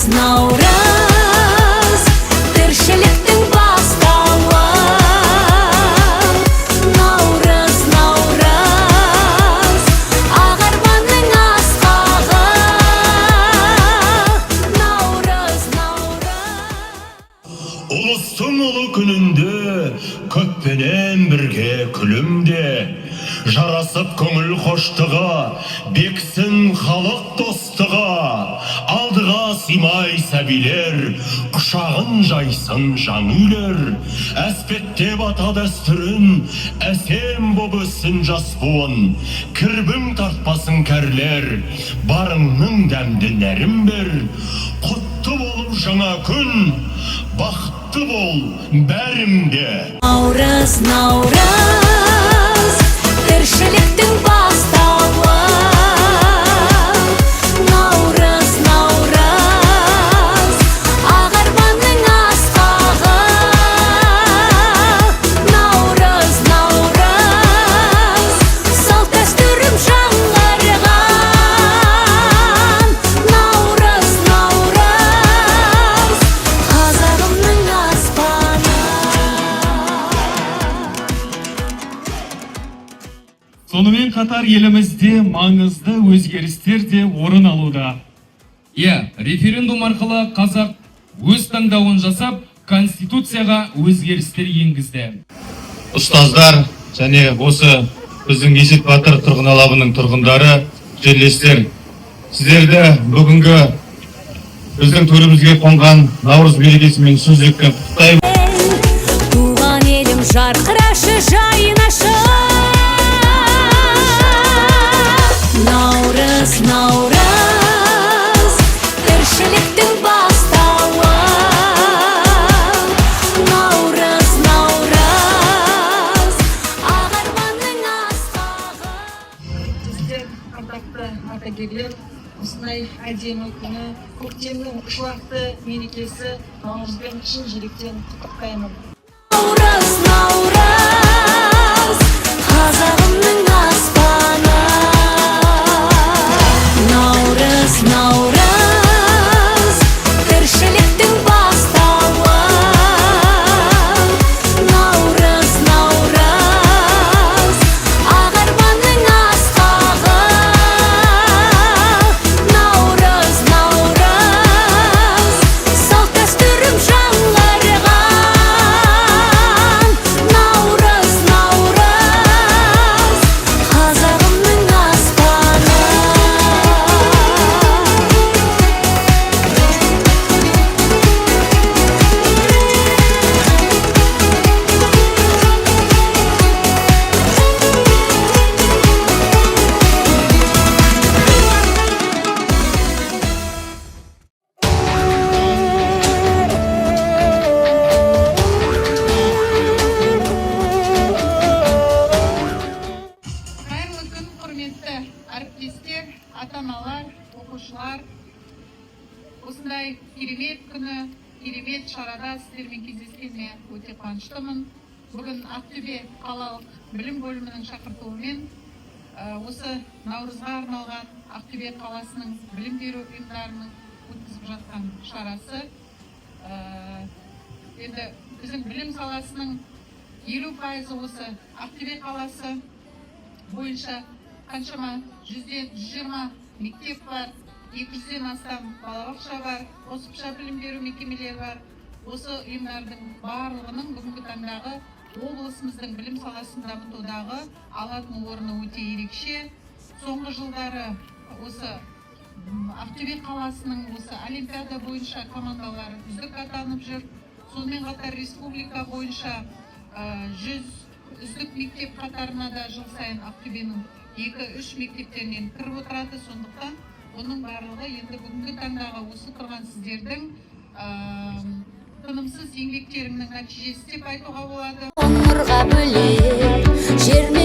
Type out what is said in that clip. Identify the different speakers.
Speaker 1: Наурыз, Наурыз, тіршіліктің бастауы. Наурыз, Наурыз, ақ арманның асқағы. Наурыз, Наурыз.
Speaker 2: Ұлыстың ұлы күнінде көппенен бірге күлімде, жарасып көңіл хоштығы, бексін халық достығы. Алдыға сыймай сәбилер, құшағын жайсын жаң үйлер. Әспеттеп ата дәстүрін, әсем боп өссін жас буын. Кірбің тартпасын кәрілер, барыңның дәмді нәрін бер. Құтты болып жаңа күн, бақытты бол бәріңде.
Speaker 1: Наурыз, Наурыз, тіршіліктің бастауы. Наурыз, Наурыз, ақ арманның асқағы. Наурыз, Наурыз, салт дәстүрім жаңғырған. Наурыз, Наурыз, қазағымның аспаны.
Speaker 3: Сонымен қатар елімізде маңызды өзгерістер де орын алуда.
Speaker 4: Иә, референдум арқылы қазақ өз таңдауын жасап, конституцияға өзгерістер енгізді.
Speaker 5: Ұстаздар және осы біздің Есет батыр тұрғын алабының тұрғындары, жерлестер, сіздерді бүгінгі біздің төрімізге қонған Наурыз мерекесімен шын жүректен құттықтаймын.
Speaker 1: Туған елім, жарқырашы, жайнашы. Наурыз, Наурыз, тіршіліктің бастауы. Наурыз, Наурыз, ақ арманның асқағы.
Speaker 6: Әріптестер, ардақты ардагерлер, осындай әдемі күні, көктемнің шуақты мерекесі Наурызбен шын жүректен құттықтаймын.
Speaker 1: Наурыз, Наурыз, қазағымның аспаны. Наурыз, Наурыз, тіршіліктің бастауы. Наурыз, Наурыз, ақ арманның асқағы. Наурыз, Наурыз, салт дәстүрім жаңғырған. Наурыз, Наурыз, қазағымның аспаны.
Speaker 6: Қайырлы күн, құрметті әріптестер, ата аналар, оқушылар! Осындай керемет күні, керемет шарада сіздермен кездескеніме өте қуаныштымын. Бүгін Ақтөбе қалалық білім бөлімінің шақыртуымен осы Наурызға арналған Ақтөбе қаласының білім беру ұйымдарының өткізіп жатқан шарасы. Енді біздің білім саласының 50%-ы осы Ақтөбе қаласы бойынша. Қаншама 120 мектеп бар, 200-ден астам балабақша бар, қосымша білім беру мекемелері бар. Осы ұйымдардың барлығының бүгінгі таңдағы облысымыздың білім саласын дамытудағы алатын орны өте ерекше. Соңғы жылдары осы Ақтөбе қаласының осы олимпиада бойынша командалары үздік атанып жүр. Сонымен қатар республика бойынша 100 үздік мектеп қатарына да жыл сайын Ақтөбенің екі үш мектептерінен кіріп отырады. Сондықтан оның барлығы енді бүгінгі таңдағы осы тұрған сіздердің тынымсыз еңбектеріңнің нәтижесі деп айтуға болады.
Speaker 1: Нұрға бөлеп жер.